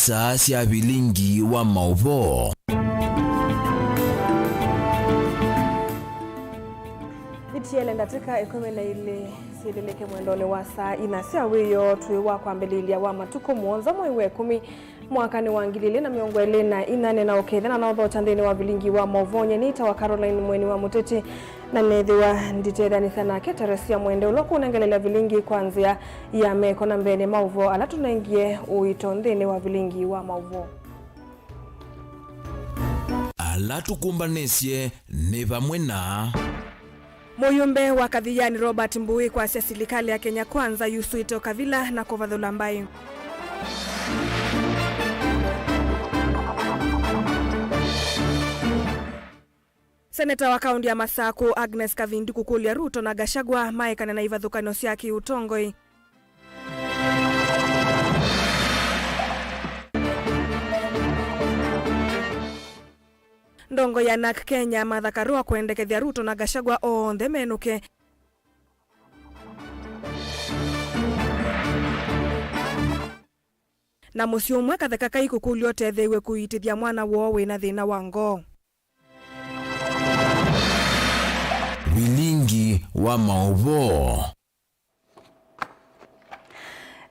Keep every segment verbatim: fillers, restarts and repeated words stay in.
Saa sya vilingi wa maũvoo. Itiele ndatĩka ĩkũmi na ilĩ syĩlĩlĩke mwendonĩ wa saa ina sya wĩoo, twĩ wa kwambĩlĩlya wa matukũ mũonza mwei wa ĩkũmi, mwakanĩ wa ngili ilĩ na mĩongo ĩlĩ na inya, na ũkethana na ũthokya nthĩnĩ wa vilingi wa maũvoo. Nyie nĩtawa Caroline Mweni wa Mũteti, na nĩthĩwa nditethanĩsya nake Teresia Mwende, ũla ũkũnengelelya vilingi kwa nzĩa ya meko na mbeenĩ maũvoo ala tũnengie ũito nthĩnĩ wa vilingi wa maũvoo. Ala tũkũmbanĩsye nĩ vamwe na. Mũyumbe wa Kathiani Robert Mbui kwasya silikalĩ ya Kenya Kwanza yusũĩte ũkavila na kũvathũla mbaĩ. Seneta wa kaũntĩ ya Masakũ Agnes Kavindu kũkũlya Ruto na Gachagua maekane na ivathũkanyo sya kĩũtongoi. Ndongoi ya NARC Kenya Martha Karua kwendekethya Ruto na Gachagua onthe menũke. Na mũsyĩ ũmwe Katheka Kai kũkũlya ũtetheew'e kũiitĩthya mwana woo wĩna thĩna wa ngoo. Vilingi wa maũvoo.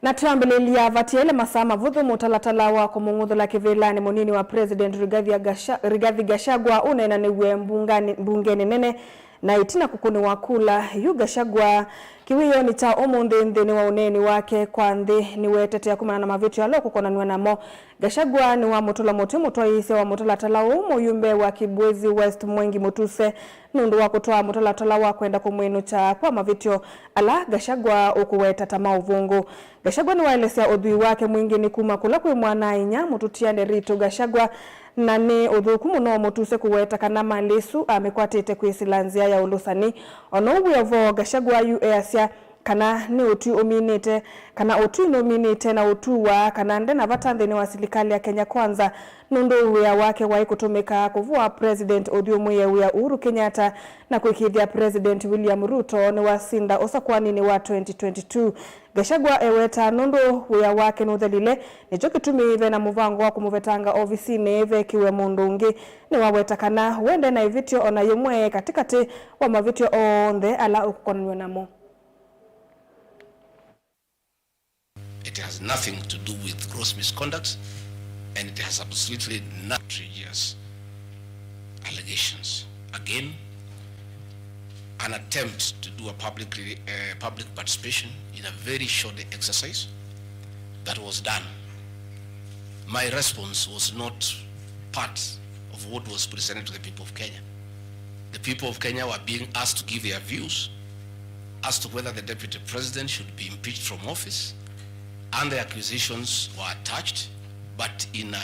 Na twambĩlĩlya, vatiele masaa mavũthũ mũtalatala wa kũmũng'uthũla kĩvĩlanĩ mũnini wa President Rigathi Agasha-, Rigathi Gachagua ũneenanĩw'e mbunganĩ-, mbungenĩ nene na ĩtina kũkũnĩwa kula. Yu Gachagua kĩwĩonĩ kya ũmũnthĩ nthĩnĩ wa ũneeni wake kwa nthĩ nĩwetetea kumana na mavĩtyo ala ũkũkonanw'a namo. Gachagua nĩwamũtũla mũtĩ mũtwaĩĩsya wa mũtalatala ũũ, mũyumbe wa Kibwezi West Mwengi Mutuse, nũndũ wa kũtwaa mũtalatala wa kwenda kũmwĩnũkya kwa mavĩtyo ala Gachagua ũkũweta ta ma ũvũngũ. Gachagua nĩwaelesya ũthwii wake mwingĩ nĩ kuma kũla kwĩ mwana-a-inya mũtũtia Nderitu Gachagua, na nĩ ũthũku mũno Mutuse kũweta kana malĩ ĩsu amĩkwatĩte kwĩsĩla nzĩa ya ũlũsani. O na ũu wĩ o vo, Gachagua yu easya kana nĩ ũtwi ũminĩte, kana ũtwi nũminĩte na ũtuaa kana nde na vata nthĩnĩ wa silikalĩ ya Kenya Kwanza, nũndũ wĩa wake waĩ kũtũmĩka kũvũa President ũthyũmũĩe wĩa Uhuru Kenyatta na kũĩkĩĩthya President William Ruto nĩwasinda ũsakũaninĩ wa twenty twenty-two. Gachagua eweta nũndũ wĩa wake nũthelile, nĩkyo kĩtumi ve na mũvango wa kũmũvetanga ovisinĩ vekĩwe mũndũ ũngĩ. Nĩwaweta kana we nde na ĩvĩtyo o na yĩmwe katĩkatĩ wa mavĩtyo onthe ala ũkũkonanw'a namo. It has nothing to do with gross misconduct, and it has absolutely nothing to do with allegations. Again, an attempt to do a public, uh, public participation in a very shoddy exercise that was done. My response was not part of what was presented to the people of Kenya. The people of Kenya were being asked to give their views as to whether the deputy president should be impeached from office, and the accusations were attached, but in a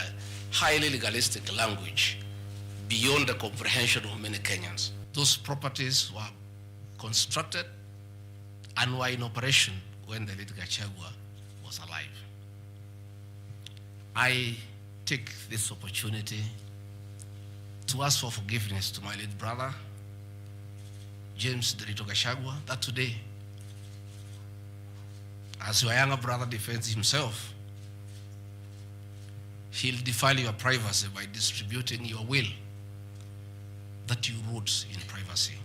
highly legalistic language beyond the comprehension of many Kenyans. Those properties were constructed and were in operation when the late Gachagua was alive. I take this opportunity to ask for forgiveness to my late brother, James Nderitu Gachagua, that today, as your younger brother defends himself, he'll defile your privacy by distributing your will that you wrote in privacy,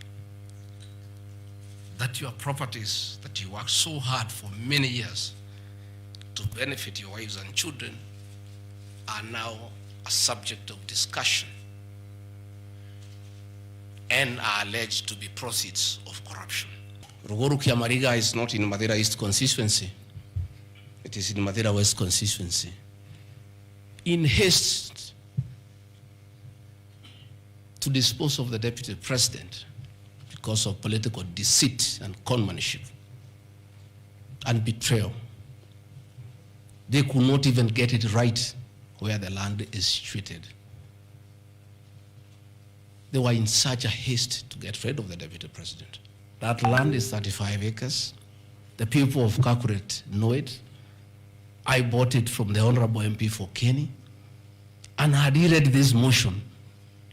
that your properties that you worked so hard for many years to benefit your wives and children are now a subject of discussion and are alleged to be proceeds of corruption. Ruguru Kiamariga is not in Mathira East constituency. It is in Mathira West constituency. In haste to dispose of the deputy president because of political deceit and conmanship and betrayal, they could not even get it right where the land is situated. They were in such a haste to get rid of the deputy president. That land is thirty-five acres. The people of Kakuret know it. I bought it from the Honorable M P for Kenny. And had he read this motion,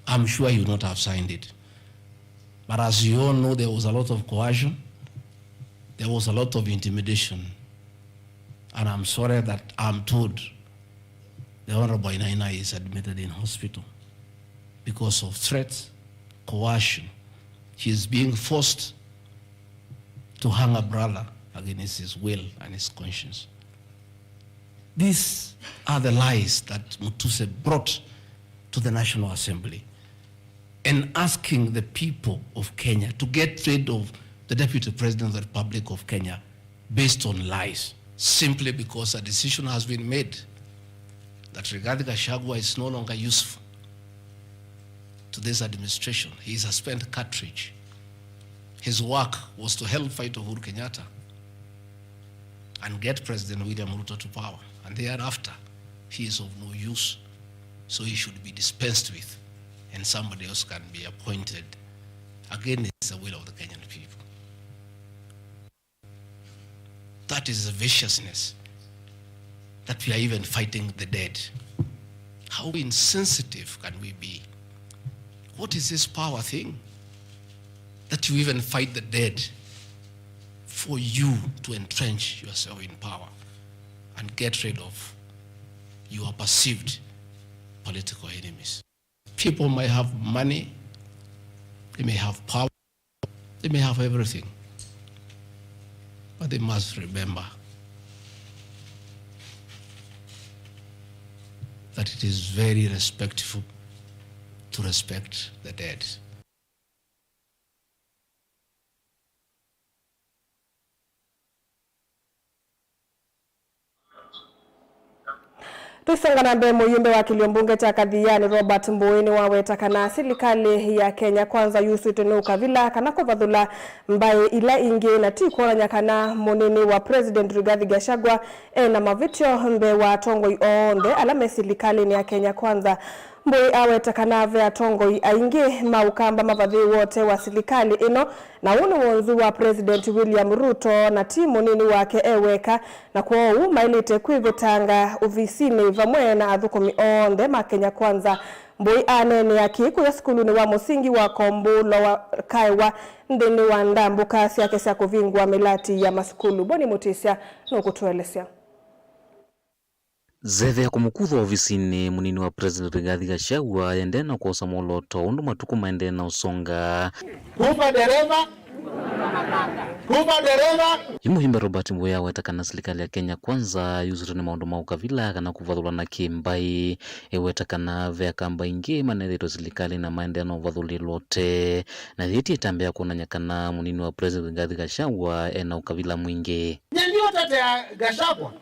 I'm sure he would not have signed it. But as you all know, there was a lot of coercion. There was a lot of intimidation. And I'm sorry that I'm told The Honorable Wainaina is admitted in hospital because of threats, coercion. He is being forced to hang a brother against his will and his conscience. These are the lies that Mutuse brought to the National Assembly and asking the people of Kenya to get rid of the Deputy President of the Republic of Kenya based on lies, simply because a decision has been made that Rigathi Gachagua is no longer useful to this administration. He is a spent cartridge. His work was to help fight Uhuru Kenyatta and get President William Ruto to power. And thereafter, he is of no use. So he should be dispensed with, and somebody else can be appointed against the will of the Kenyan people. That is the viciousness that we are even fighting the dead. How insensitive can we be? What is this power thing that you even fight the dead for you to entrench yourself in power and get rid of your perceived political enemies? People may have money, they may have power, they may have everything, but they must remember that it is very respectful to respect the dead. Tũisonga na mbee, mũyumbe wa kĩlio mbunge kya Kathiani Robert Mbũĩ nĩwaweta kana silikalĩ ya Kenya Kwanza yusĩtwe nĩ ũkavila kana kũvathũla mbaĩ ila ingĩ, na ti kwonany'a kana mũnini wa President Rigathi Gachagua e na mavĩtyo mbee wa atongoi onthe ala me silikalĩnĩ ya Kenya Kwanza. Mbũĩ aweta kana ve atongoi aingĩ ma Ũkamba mavathĩĩwe ũtee wa silikalĩ ĩno, na ũũ nĩ wonzu wa President William Ruto na ti mũnini wake e weka, na kwoou maĩlĩte kwĩvetanga ovisinĩ vamwe na athũkũmi onthe ma Kenya Kwanza. Mbũĩ aneenea kĩĩ kũya sukulunĩ wa mũsingi wa Kombũlo wa Kaewa nthĩnĩ wa ndambũka syake sya kũvingũa mĩlati ya masukulu. Boni Mũtĩsya nũkũtũelesya. Nzeve ya kũmũkutha ovisinĩ, mũnini wa President Rigathi Gachagua aendee na kwosa mwolooto ũndũ matukũ maendee na ũsonga. Kufa dereva! Kufa dereva! Yu mũyumbe Robert Mbũĩ aweta kana silikalĩ ya Kenya Kwanza yusĩtwe nĩ maũndũ ma ũkavila kana kũvathũlana kĩ-mbaĩ. Eweta kana ve Akamba aingĩ manethĩĩtwe silikalĩ na maendee na ũvathũlĩlwa ũtee, na yĩtye ĩtambya ya kwonany'a kana mũnini wa President Rigathi Gachagua e na ũkavila mwingĩ. Nyie ndiũtetea Gachagua.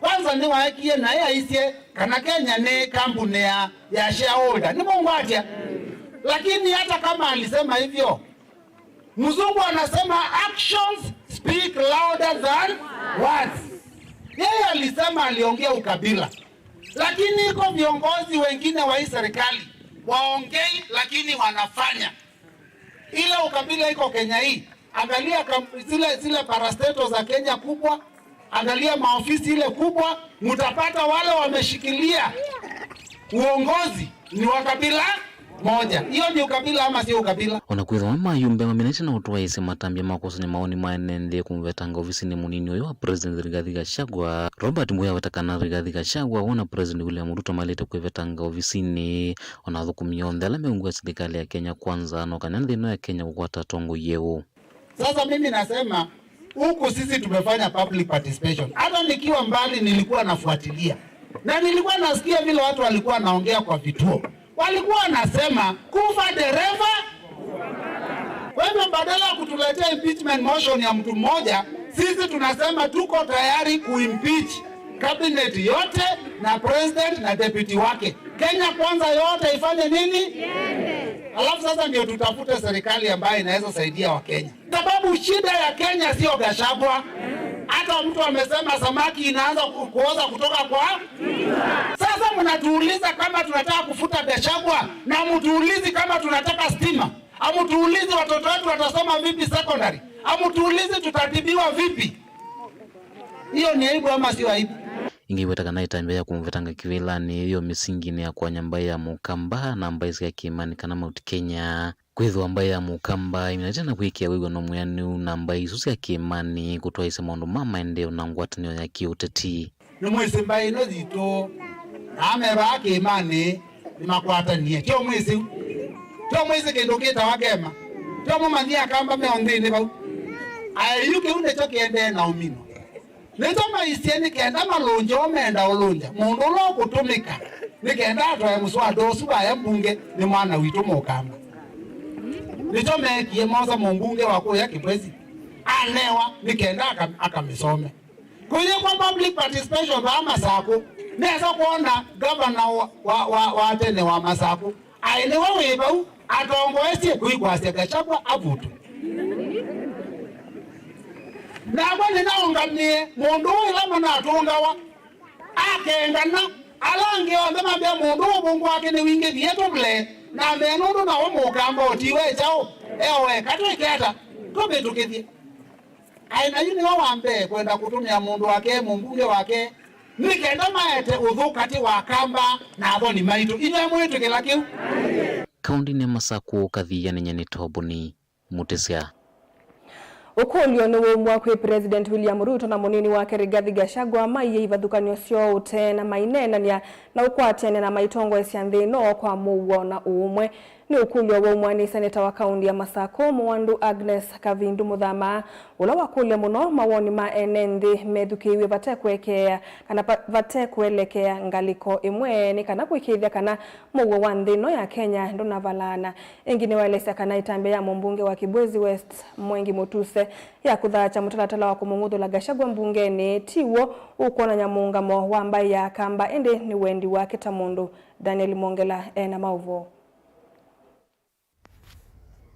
Kwanza nĩwaekie naĩ aisye kana Kenya nĩ kambuni ya, ya shareholder. Nĩmũngwatya? Lakini hata kama alisema hivyo, mzungu anasema actions speak louder than words. Yeye alisema, aliongea ukabila, lakini iko viongozi wengine wa hii serikali waongei, lakini wanafanya. Ile ukabila iko Kenya hii. Angalia kam-, zile, zile parastatal za Kenya kubwa, angalia maofisi ile kubwa, mtapata wale wameshikilia uongozi ni wa kabila moja. Hiyo ni ukabila ama sio ukabila? O na kwĩthĩwa mayumbe maminĩte na ũtwaĩĩsya matambya ma kũsany'a maoni ma ene nthĩ kũmũvetanga ovisinĩ mũnini ũyũ wa President Rigathi Gachagua, Robert Mbũĩ aweta kana Rigathi Gachagua wona President William Ruto maĩlĩte kwĩvetanga ovisinĩ, o na athũkũmi onthe ala meungu wa silikalĩ ya Kenya Kwanza, no kana nthĩ ĩno ya Kenya kũkwata atongoi eũ. Sasa mimi nasema, huku sisi tumefanya public participation. Hata nikiwa mbali nilikuwa nafuatilia. Na nilikuwa nasikia vile watu walikuwa wanaongea kwa vituo. Walikuwa wanasema, "Kufa dereva." Kwa hivyo badala ya kutuletea impeachment motion ya mtu mmoja, sisi tunasema tuko tayari kuimpeach cabinet yote na president na deputy wake. Kenya Kwanza yote ifanye nini? Iende. Alafu sasa ndio tutafute serikali ambayo inaweza saidia Wakenya. Sababu shida ya Kenya sio Gachagua. Hata mtu amesema samaki inaanza ku-, kuoza kutoka kwa. Sasa mnatuuliza kama tunataka kufuta Gachagua, na mtuulizi kama tunataka stima. Amutuulizi watoto wetu watasoma vipi secondary. Amutuulizi tutatibiwa vipi. Hiyo ni aibu ama sio aibu? Ĩngĩ ĩweta kana ĩtambya ya kũmũvetanga kĩvĩlanĩ yĩ o mĩsinginĩ ya kwanya mbaĩ ya Mũkamba na mbaĩ sya Kĩmani kana Mount Kenya. Kwĩthĩwa mbaĩ ya Mũkamba ĩminĩte na kwĩkĩa wĩw'ano mwĩanĩu na mbaĩ isu sya Kĩmani kũtwaĩĩsya maũndũ ma maendeeo na ngwatanĩo ya kĩũteti. Nĩmwĩsĩ mbaĩ ĩno yitũ Aa me vaa kĩĩmanĩ nĩmakwatanie. Tyo mwĩsĩ u? Tyo mwĩsĩ kĩndũ kĩtawa kema? Tyo mũmanyie Akamba me o nthĩnĩ vau? Aĩ, yu kĩu nĩkyo kĩendee na ũmino. Nĩkyo maisye nĩ kenda malũngye o menda ũlũngya mũndũ ũla ũkũtũmĩka nĩ kenda atwae mũswada ũsu vaya mbunge nĩ mwana witũ Mũkamba. Nĩkyo meekie mosa mũmbunge wa kũya Kĩbwesi anewa nĩ kenda aka- akamĩsome. Kũyĩkwa public participation vaa Masakũ, nesa kwona gavana wa, wa, wa, wa tene wa Masakũ aĩ nĩwe wĩ vau atongoesye kwĩkwasya Gachagua avutwe. Nakwa nĩnaũngamĩe mũndũ ũũ ĩla manatũngawa akengana, ala angĩ onthe mambĩa mũndũ ũũ ũvũngũ wake nĩwingĩvie tũvule, na me nũndũ nawe Mũkamba ũtiwe kyaũ, eoe katwĩke ata tũvĩtũkĩthye. Aĩ na yu nĩwe wa mbee kwenda kũtũmĩa mũndũ wake e mũmbunge wake nĩ kenda maete ũthũ katĩ wa Akamba na athoni maitũ. Inyw'ĩ mwĩtĩkĩla kĩu? Kaũndĩnĩ ya Masakũ, Kathianĩ, nyie nĩ Tobuni Mutisya. Ũkũlyo nĩwaumw'a kwĩ President William Ruto na mũnini wake Rigathi Gachagua maiie ivathũkany'o syoo ũtee na maineenany'a na ũkwatene na maitongoesya nthĩ ĩno kwa mũuo na ũũmwe. Nĩ ũkũlyo waumw'a nĩ seneta wa kaũndĩ ya Masakũ, Mũwandũ Agnes Kavindu Mũthama, ũla wakũlya mũno mawoni ma ene nthĩ methukĩĩw'e vate kũekeea kana pa- vate kũelekea ngalĩko ĩmwe nĩ kana kũĩkĩĩthya kana mũuo wa nthĩ ĩno ya Kenya ndũnavalaana. Ĩngĩ nĩwaelesya kana ĩtambya ya mũmbunge wa Kibwezi West, Mwengi Mutuse, ya kũthaakya mũtalatala wa kũmũng'uthũla Gachagua mbungenĩ ti w'o ũkwonany'a mũũngamo wa mbaĩ ya Akamba, ĩndĩ nĩ wendi wake ta mũndũ. Daniel Mwongela e na maũvoo.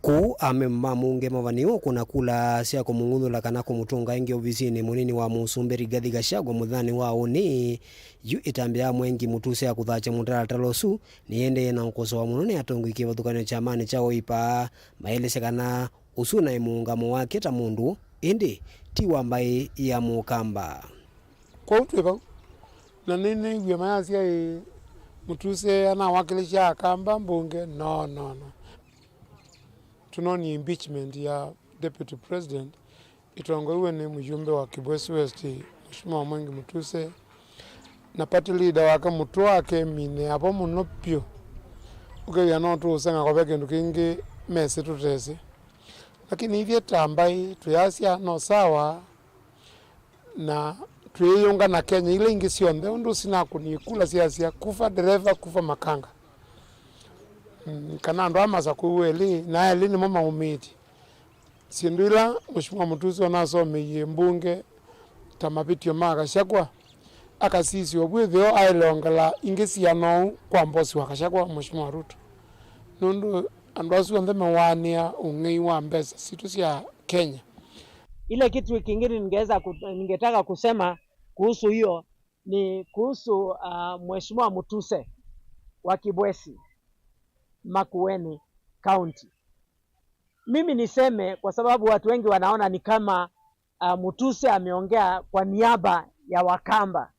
Kũu amemba ma mbunge mavaniwe ũkũna kula sya kũmũng'uthũla kana kũmũtũnga ĩngĩ ovisinĩ mũnini wa mũsumbĩ Rigathi Gachagua mũthenyanĩ wa ũnĩ. Yu ĩtambya ya Mwengi Mutuse ya kũthaakya mũtalatala ũsu nĩyĩendee na ũkosoa mũno nĩ atongoi kĩvathũkany'o kyamanĩ kya Wiper, maelesya kana ũsu naĩ mũũngamo wake ta mũndũ, ĩndĩ ti wa mbaĩ ya Mũkamba. Kwoou twĩ vau, na nĩnĩiw'e mayasya ĩ, Mutuse anawakilisha Akamba mbunge. No, no, no. Tũnonie impeachment ya deputy president ĩtongoew'e nĩ mũyumbe wa Kibwesi West, Mheshimiwa Mwengi Mutuse, na party leader wake mũtwe wake mine avo mũno vyũ. Ũkew'a no tũũseng'a kwa ve kĩndũ kĩngĩ mesĩ tũtesĩ. Lakini ithyĩ ta mbaĩ twĩasya no sawa, na twĩyĩũnga na Kenya ila ingĩ syonthe, ũndũ sinakũnie kula syasya, "Kufa dereva, kufa makanga." Mm, kana andũ aa Masakũ elĩ, na elĩ nĩmo maumĩtye. Syĩndũ ila Mheshimiwa Mutuse onasomeie mbunge ta mavĩtyo ma Gachagua, akasisya ũvw'ĩthĩo aĩle ongela ingĩ siana ũu kwa mbosi wa Gachagua, Mheshimiwa Ruto. Nũndũ andũ asu onthe mewaanĩa ũng'ei wa mbesa sitũ sya Kenya. Ile kitu kingine ningeweza ku-, ningetaka kusema kuhusu hiyo ni kuhusu, ah, Mheshimiwa Mutuse wa Kibwesi, Makueni County. Mimi niseme kwa sababu watu wengi wanaona ni kama, ah, Mutuse ameongea kwa niaba ya Wakamba.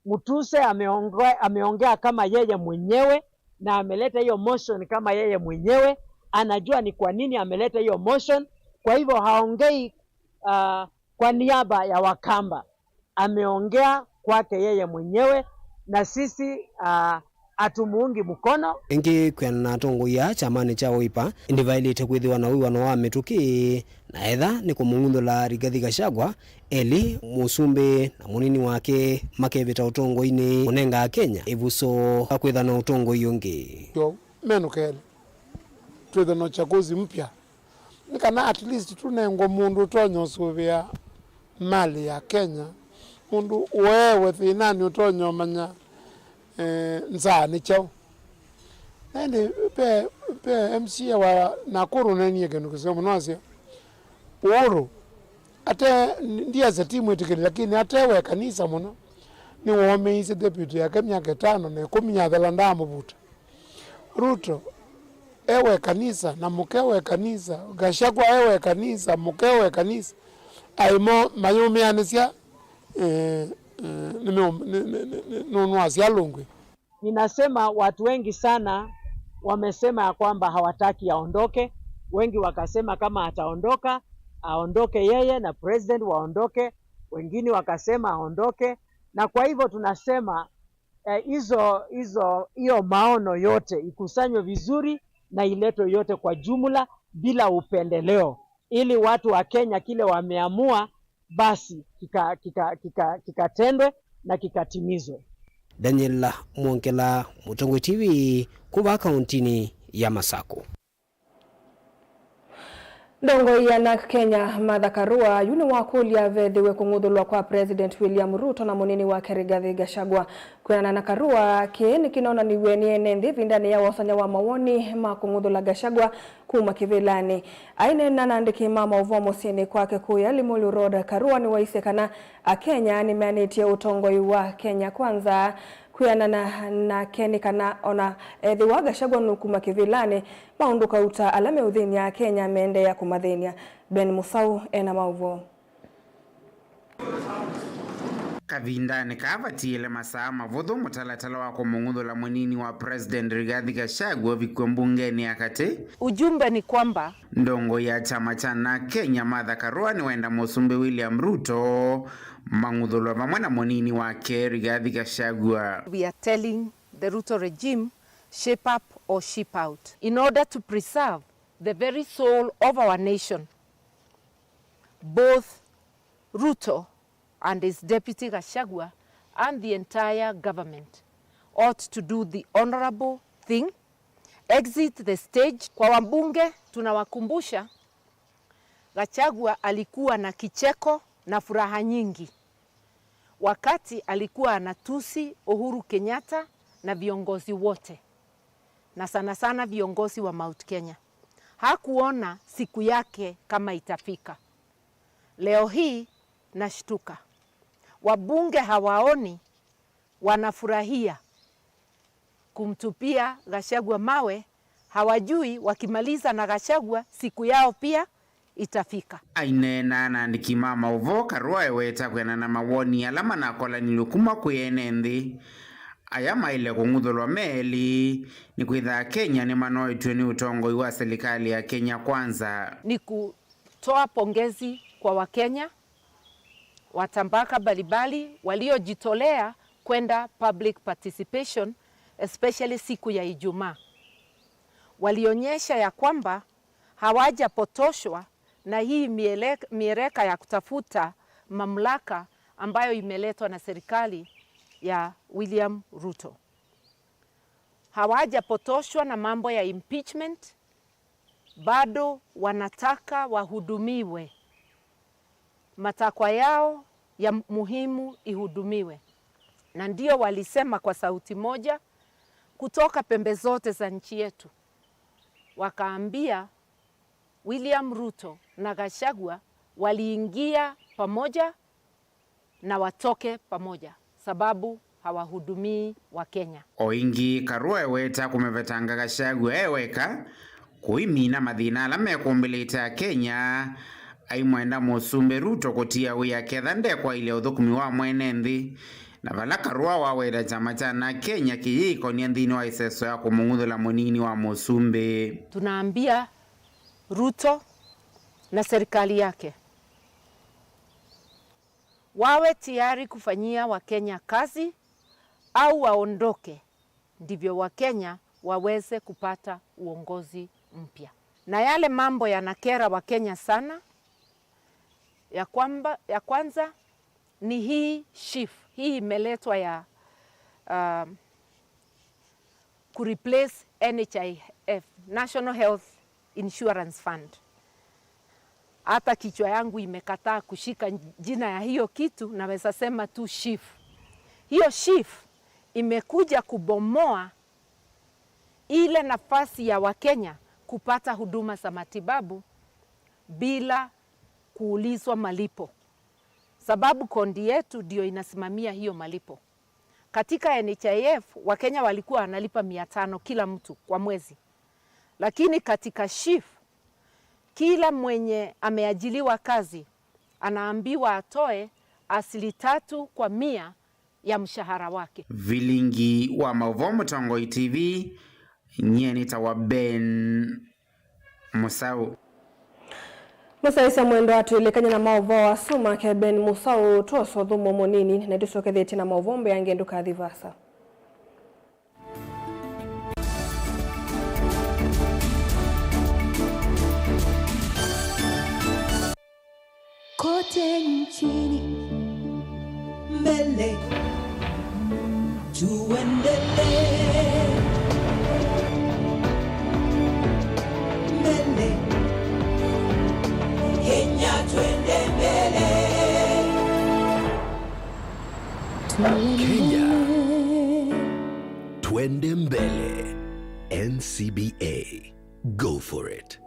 Mutuse ameonge-, ameongea kama yeye mwenyewe na ameleta hiyo motion kama yeye mwenyewe. Anajua ni kwa nini ameleta hiyo motion. Kwa hivyo haongei, ah, kwa niaba ya Wakamba. Ameongea kwake yeye mwenyewe na sisi, ah, hatumuungi mkono. Ĩngĩ kwĩanana na atongoi aa kyamanĩ kya Wiper, nĩvaĩlĩte kwĩthĩwa na wĩw'ano wa mĩtũkĩ, na etha nĩ kũmũng'uthũla Rigathi Gachagua, elĩ, mũsumbĩ na mũnini wake, makevĩta ũtongoinĩ kũnenga Akenya ĩvuso ya kwĩtha na ũtongoi ũngĩ. Yo, menũka elĩ. Twĩthe na uchaguzi mpya. Nĩ kana at least tũnengwe mũndũ ũtonya ũsũvĩa mali ya Kenya, mũndũ ũewe thĩnanĩ ũtonya ũmanya, eh, nzaa nĩ kyaũ. Na ĩndĩ ve, ve M C A wa Nakuru nenie kĩndũ kĩseo mũno, asya, Uhuru, ate, ndiasya ti mwĩtĩkĩli, lakini ate we kanisa mũno, nĩwoomĩisye deputy yake myaka ĩtano na ĩkũmi yathela ndaamũvuta. Ruto ewe kanisa, na mũkewe kanisa, Gachagua ewe kanisa, mũkewe kanisa. Aimo mayũmĩanĩsya, eh, eh, nĩmeũ-, nĩ, nĩ, nĩ, nĩ, nũnũ asyalũngwĩ. Ninasema watu wengi sana wamesema ya kwamba hawataki aondoke. Wengi wakasema kama ataondoka, aondoke yeye na president waondoke. Wengine wakasema aondoke. Na kwa hivyo tunasema eh, hizo, hizo, hiyo maono yote ikusanywe vizuri na iletwe yote kwa jumla bila upendeleo, ili watu wa Kenya kile wameamua basi kika, kika, kika, kikatendwe na kikatimizwe. Daniel Mwongela, Mũtongoi T V, kuma kauntinĩ ya Masakũ. Ndongoi ya NARC Kenya, Martha Karua, yu nĩwakũlya vethĩwe kũng'uthũlwa kwa President William Ruto na mũnini wake Rigathi Gachagua. Kwĩanana na Karua, kĩĩ nĩkĩnonaniw'e nĩ ene nthĩ ĩvindanĩ ya wosany'a wa mawoni ma kũng'uthũla Gachagua kuma kĩvĩlanĩ. Aineena na andĩki ma maũvoo mũsyĩnĩ kwake kũya Limuru Road, Karua nĩwaisye kana Akenya nĩmeanĩtye ũtongoi wa Kenya Kwanza. Kwĩanana nake nĩ kana ona ethĩwa Gachagua nũkuma kĩvĩlanĩ, maũndũ kauta ala meũthĩny'a Akenya meendeea kũmathĩny'a. Ben Musau ena maũvoo. Kavindanĩ kaa vatiĩle masaa mavũthũ mũtalatala wa kũmũng'uthũla mũnini wa President Rigathi Gachagua ũvikw'e mbungenĩ ya katĩ. Ujumbe ni kwamba ndongoi ya kyama kya NARC Kenya, Martha Karua, nĩwenda Mũsumbĩ William Ruto mang'uthũlwe vamwe na mũnini wake Rigathi Gachagua. We are telling the Ruto regime, shape up or ship out. In order to preserve the very soul of our nation, both Ruto and his deputy Gachagua and the entire government ought to do the honorable thing, exit the stage. Kwa wabunge, tunawakumbusha, Gachagua alikuwa na kicheko na furaha nyingi wakati alikuwa anatusi Uhuru Kenyatta na viongozi wote, na sana sana viongozi wa Mount Kenya. Hakuona siku yake kama itafika. Leo hii nashtuka. Wabunge hawaoni, wanafurahia kumtupia Gachagua mawe, hawajui wakimaliza na Gachagua siku yao pia itafika. Aineena na andĩki ma maũvoo, Karua eweta kwĩanana na mawoni ala manakolanilw'e kuma kwĩ ene nthĩ. Aya maĩle kũng'uthũlwa me elĩ, nĩkwĩtha Akenya nĩmanoetw'e nĩ ũtongoi wa serikali ya Kenya Kwanza. Ni kutoa pongezi kwa Wakenya wa tabaka mbalimbali waliojitolea kwenda public participation, especially siku ya Ijumaa. Walionyesha ya kwamba hawajapotoshwa na hii miele-, mieleka ya kutafuta mamlaka ambayo imeletwa na serikali ya William Ruto. Hawajapotoshwa na mambo ya impeachment, bado wanataka wahudumiwe. Matakwa yao ya muhimu ihudumiwe. Na ndio walisema kwa sauti moja kutoka pembe zote za nchi yetu. Wakaambia William Ruto na Gachagua waliingia pamoja na watoke pamoja, sababu hawahudumii Wakenya. O ĩngĩ, Karua eweta kũmevetanga Gachagua e weka, kũimina mathĩna ala mekũmbĩlĩte Akenya, aimwenda Mũsumbĩ Ruto kũtia wĩa ketha ndekwaĩlya ũthũkũmi wa mwene nthĩ, na vala Karua waweta kyama kya NARC Kenya kĩyĩikonie nthĩnĩ wa ĩseso ya kũmũng'uthũla mũnini wa Mũsumbĩ. Tunaambia Ruto na serikali yake wawe tayari kufanyia Wakenya kazi au waondoke, ndivyo Wakenya waweze kupata uongozi mpya. Na yale mambo yanakera Wakenya sana, ya kwamba, ya kwanza ni hii SHIF, hii imeletwa ya, um, kureplace N H I F, National Health Insurance Fund. Hata kichwa yangu imekataa kushika jina ya hiyo kitu, naweza sema tu SHIF. Hiyo SHIF imekuja kubomoa ile nafasi ya Wakenya kupata huduma za matibabu bila kuulizwa malipo, sababu kondi yetu ndio inasimamia hiyo malipo. Katika N H I F, Wakenya walikuwa wanalipa mia tano kila mtu kwa mwezi. Lakini katika SHIF, kila mwenye ameajiliwa kazi anaambiwa atoe asili tatu kwa mia ya mshahara wake. Vilingi wa maũvoo Mũtongoi T V, nyie nĩtawa Ben Mũsaũ. Mũsyaĩĩsya mwendwa, twĩlĩkany'a na maũvoo asu make Ben Mũsaũ, twose ũthũmũo mũnini, na nĩtũsyokethĩtye na maũvoo mbeange, ndũkathi vaasa. Kote nchini. Mbele. Tuendelee. Mbele. Kenya, twende mbele. Kenya. Twende mbele. N C B A. Go for it.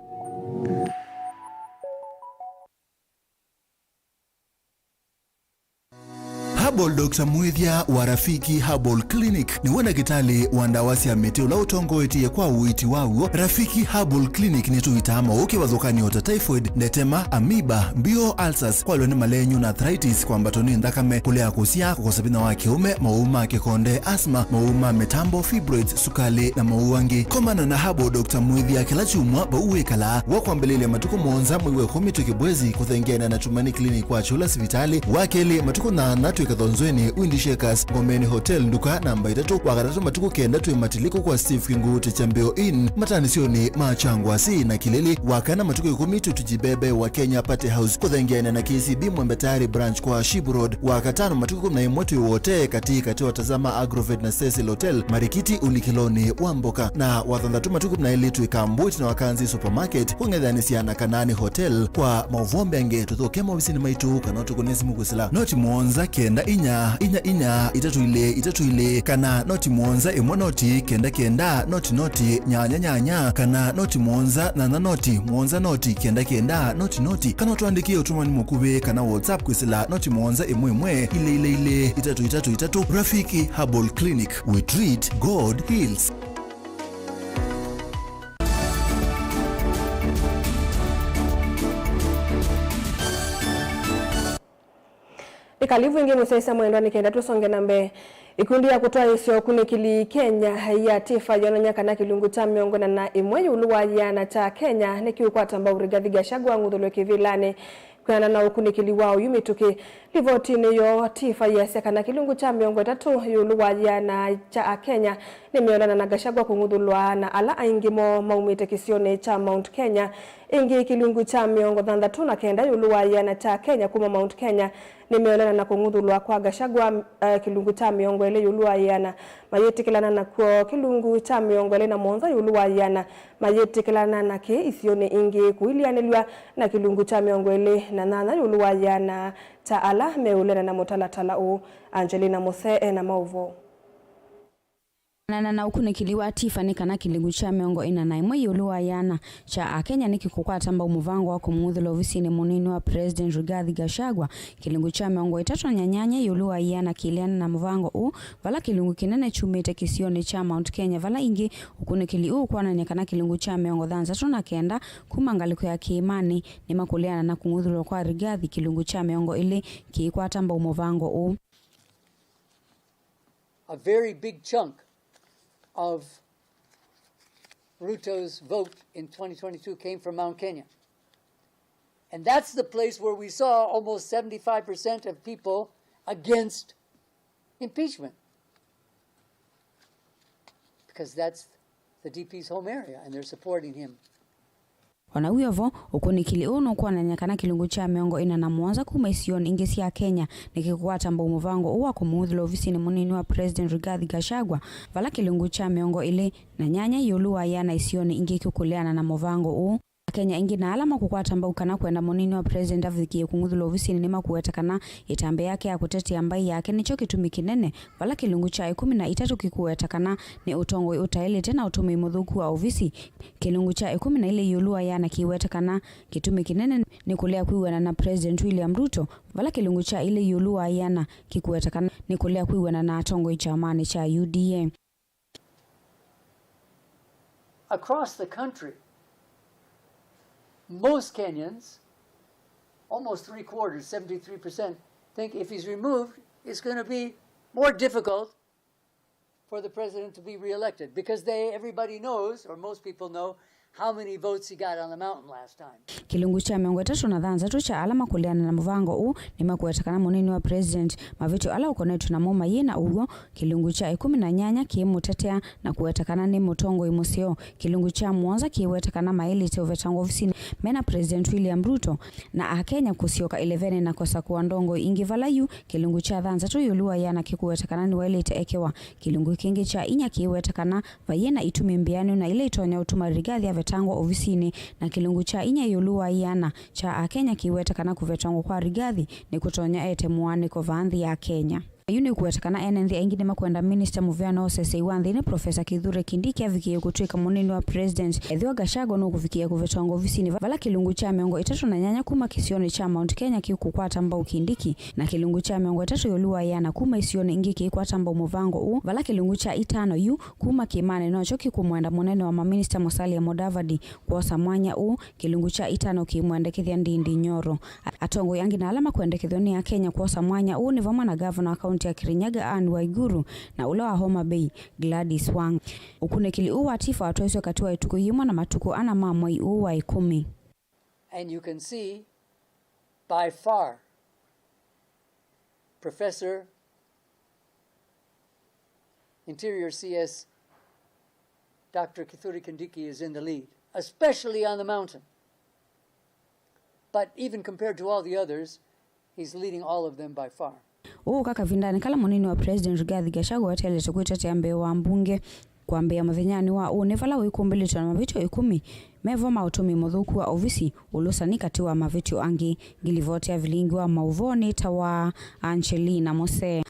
Herbal Doctor Mwĩthya wa Rafiki Herbal Clinic nĩwe ndakĩtalĩ wa ndawa sya mĩtĩ ũla ũtongoetye kwa ũiiti wa w'o. Rafiki Herbal Clinic nĩtũitaa maũũ kĩvathũkany'o ta typhoid, ndetema, amoeba, mbio, ulcers, kwalwa nĩ malenyu na arthritis, kwambatwa nĩ nthakame, kũlea kũsyaa, kũkosa vinya wa kĩũme, maũũ ma kĩkonde, asthma, maũũ ma mĩtambo, fibroids, sukalĩ, na maũũ angĩ. Komana na Herbal Doctor Mwĩthya kĩla kyumwa vau wĩkalaa. Wa kwambĩlĩlya matukũ mũonza mwei wa ĩkũmi twĩ Kĩbwezi, kũthengeana na Tumaini Clinic kwa Kyũla sivitalĩ. Wa kelĩ, matukũ nyanya twĩ Kathonzweni, Windy Shakers, Ngomeni Hotel, nduka namba itatũ. Wa katatũ, matukũ kenda twĩ Matiliku kwa Steve Kĩngũũtĩ kya Mbeo Inn, mataanĩsyonĩ ma Kyangwasi na Kilili. Wa kana, matukũ ĩkũmi twĩ Tujibebe wa Kenya Party House, kũthengeana na K C B Mwembe Tayari branch kwa Shibu Road. Wa katano, matukũ ĩkũmi na ĩmwe twĩ Wote, katĩ katĩ wa Tazama Agrovet na Cecil Hotel, Marikiti ũlikĩlonĩ wa mboka. Na wa thanthatũ, matukũ ĩkũmi na elĩ twĩ Kambu ĩtina wa Kanzi Supermarket, kũng'ethanĩsya na Kanaani Hotel. Kwa maũvoo mbeange, tũthũke maovisinĩ maitũ kana ũtũkũne simũ kwĩsĩla noti mũonza kenda inya inya inya itatũ ilĩ itatũ ilĩ, kana noti mũonza ĩmwe noti kenda kenda noti noti nyanya nyanya, kana noti mũonza nyanya noti mũonza noti kenda kenda noti noti, kana ũtũandĩkĩe ũtũmani mũkuvĩ kana WhatsApp kwĩsĩla noti mũonza ĩmwe ĩmwe ilĩ ilĩ ilĩ itatũ itatũ itatũ. Rafiki Herbal Clinic, we treat, God heals. Nĩ kalivu ĩngĩ mũsyaĩĩsya mwendwa nĩ kenda tũsonge na mbee. Ikundi ya kũtwaĩĩsya ũkunĩkĩli Kenya ya TIFA yonany'a kana kĩlungu kya mĩongo ĩna na ĩmwe ĩũlũ wa yĩana kya Kenya nĩkĩũkwata mbau Rigathi Gachagua ang'uthũlwe kĩvĩlanĩ kwĩanana na ũkunĩkĩli wa oyu mĩtũkĩ. Livotinĩ yoo, TIFA yĩasya kana kĩlungu kya mĩongo ĩtatũ ĩũlũ wa yĩana kya Akenya nĩmeũlana na Gachagua kũng'uthũlwa na ala aingĩ moo maumĩte kĩsionĩ kya Mount Kenya. Ĩngĩ, kĩlungu kya mĩongo thanthatũ na kenda ĩũlũ wa yĩana kya Akenya kuma Mount Kenya nĩmeũlana na kũng'uthũlwa kwa Gachagua, eh, kĩlungu kya mĩongo ĩlĩ ĩũlũ wa yĩana mayĩtĩkĩlana nakw'o. Kĩlungu kya mĩongo ĩlĩ na mũonza ĩũlũ wa yĩana mayĩtĩkĩlana na kĩ isionĩ ingĩ kũilianĩlw'a na kĩlungu kya mĩongo ĩlĩ na nyanya ĩũlũ wa yĩana kya ala meũlana na mũtalatala ũũ. Angelina Muse ena maũvoo. Kũanana na ũkunĩkĩli wa TIFA nĩ kana kĩlungu kya mĩongo ĩna na ĩmwe ĩũlũ wa yĩana kya Akenya nĩkĩkũkwata mbau mũvango wa kũmũng'uthũla ovisinĩ mũnini wa President Rigathi Gachagua. Kĩlungu kya mĩongo ĩtatũ na nyanya ĩũlũ wa yĩana kĩileana na mũvango ũũ, vala kĩlungu kĩnene kyumĩte kĩsionĩ kya Mount Kenya, vala ĩngĩ ũkunĩkĩli ũũ ũkwonany'a kana kĩlungu kya mĩongo thanthatũ na kenda kuma ngalĩko ya kĩĩmanĩ nĩmakũleana na kũng'uthũlwa kwa Rigathi. Kĩlungu kya mĩongo ĩlĩ kĩikwata mbau mũvango ũũ. A very big chunk of Ruto's vote in twenty twenty-two came from Mount Kenya. And that's the place where we saw almost seventy-five percent of people against impeachment. Because that's the DP's home area and they're supporting him. O na wĩ o vo, ũkunĩkĩli ũũ nũkwonany'a kana kĩlungu kya mĩongo ĩna na mũonza kuma isionĩ ingĩ sya Kenya nĩkĩkũkwata mbau mũvango ũũ wa kũmũng'uthũla ovisinĩ mũnini wa President Rigathi Gachagua, vala kĩlungu kya mĩongo ĩlĩ na nyanya ĩũlũ wa yĩana isionĩ ingĩ kĩkũleana na mũvango ũũ. Akenya aingĩ na ala makũkwata mbau kana kwenda mũnini wa President avithũkĩe kũng'uthũlwa ovisinĩ nĩmakũweta kana ĩtambya yake ya kũtetea mbaĩ yake nĩkyo kĩtumi kĩnene, vala kĩlungu kya ĩkũmi na itatũ kĩkũweta kana nĩ ũtongoi ũtaĩlĩte na ũtũmĩi mũthũku wa ovisi. Kĩlungu kya ĩkũmi na ilĩ ĩũlũ wa yĩana kĩweta kana kĩtumi kĩnene nĩ kũlea kwĩw'ana na President William Ruto, vala kĩlungu kya ilĩ ĩũlũ wa yĩana kĩkũweta kana nĩ kũlea kwĩw'ana na atongoi kyamanĩ kya U D A. Across the country, most Kenyans, almost three quarters, seventy-three percent, think if he's removed, it's gonna be more difficult for the president to be reelected because they, everybody knows, or most people know, How many votes he got on the mountain last time? Kĩlungu kya mĩongo ĩtatũ na thanthatũ kya ala makũlĩana na mũvango ũũ nĩmakũweta kana mũnini wa president mavĩtyo ala ũkonetw'e namo mayĩ na ũw'o. Kĩlungu kya ĩkũmi na nyanya kĩĩmũtetea na kũweta kana nĩ mũtongoi mũseo. Kĩlungu kya mũonza kĩweta kana maĩlĩte ũvetangwa ovisinĩ mena President William Ruto na Akenya kũsyoka ĩlevenĩ na kũsakũa ndongoi ingĩ vala yu. Kĩlungu kya thanthatũ ĩũlũ wa ĩana kĩkũweta kana nĩwaĩlĩte ekewa. Kĩlungu kĩngĩ kya inya kĩweta kana vaiĩ na itumi mbĩanĩu na ila itonya ũtuma Rigathi avetangwa ovisinĩ, na kĩlungu kya inya ĩũlũ wa ĩana kya Akenya kĩweta kana kũvetangwa kwa Rigathi nĩkũtonya ete mũaanĩko vaa nthĩ ya Kenya. Yu nĩkũweta kana ene nthĩ aingĩ nĩmakwenda minista mũvea na ũsesei wa nthĩnĩ Professor Kithure Kindiki avikĩĩe kũtw'ĩka mũnini wa president ethĩwa Gachagua nũkũvikĩĩa kũvetangwa ovisinĩ, vala kĩlungu kya mĩongo ĩtatũ na nyanya kuma kĩsionĩ kya Mount Kenya kĩkũkwata mbau Kindiki, na kĩlungu kya mĩongo ĩtatũ ĩũlũ wa ĩana kuma isionĩ ingĩ kĩikwata mbau mũvango ũũ, vala kĩlungu kya itano yu kuma kĩĩmanĩ nokyo kĩkũmwenda mũnene wa maminista Musalia Mudavadi kwosa mwanya ũũ. Kĩlungu kya itano kĩimwendekethya Ndindi Nyoro. A-, atongoi angĩ na ala makwendekethw'a nĩ Akenya kwosa mwanya ũũ nĩ vamwe na ngavana wa kaunti ya Kirinyaga Anne Waiguru na ũla wa Homa Bay Gladys Wanga. Ũkunĩkĩli ũũ wa Tifa watwaiswe katĩ wa ĩtukũ yĩmwe na matukũ ana ma mwei ũũ wa ĩkũmi. And you can see, by far, Professor Interior C S Doctor Kithure Kindiki is in the lead, especially on the mountain. But even compared to all the others, he's leading all of them by far. Ũũka kavindanĩ kala mũnini wa President Rigathi Gachagua weteelete kwĩtetea mbee wa mbunge kwambĩĩa mũthenyanĩ wa ũnĩ vala wĩkumbĩlĩtwe na mavĩtyo ĩkũmi me vo ma ũtũmĩi mũthũku wa ovisi, ũlũsani katĩ wa mavĩtyo angĩ. Ngilivoti ya vilingi wa maũvoo nĩtawa Angelina Mose.